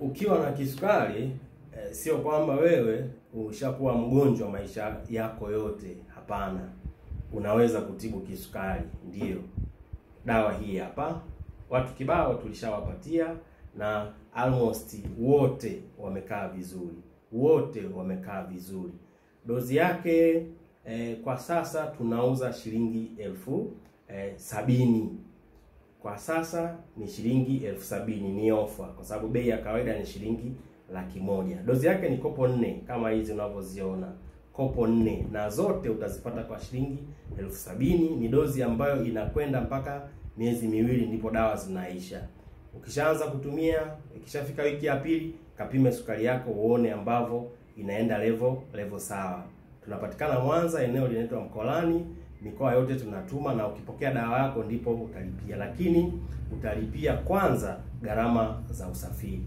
Ukiwa na kisukari sio kwamba wewe ushakuwa mgonjwa maisha yako yote. Hapana, unaweza kutibu kisukari. Ndiyo dawa hii hapa, watu kibao tulishawapatia na almost wote wamekaa vizuri, wote wamekaa vizuri. Dozi yake kwa sasa tunauza shilingi 70,000. Kwa sasa ni shilingi 70,000, ni ofa kwa sababu bei ya kawaida ni shilingi 100,000. Dozi yake ni kopo 4 kama hizi unavyoziona, kopo 4, na zote utazipata kwa shilingi 70,000. Ni dozi ambayo inakwenda mpaka miezi miwili ndipo dawa zinaisha. Ukishaanza kutumia, ikishafika wiki ya pili, kapime sukari yako uone ambavyo inaenda level sawa. Tunapatikana Mwanza, eneo linaitwa Mkolani. Mikoa yote tunatuma, na ukipokea dawa yako ndipo utalipia, lakini utalipia kwanza gharama za usafiri.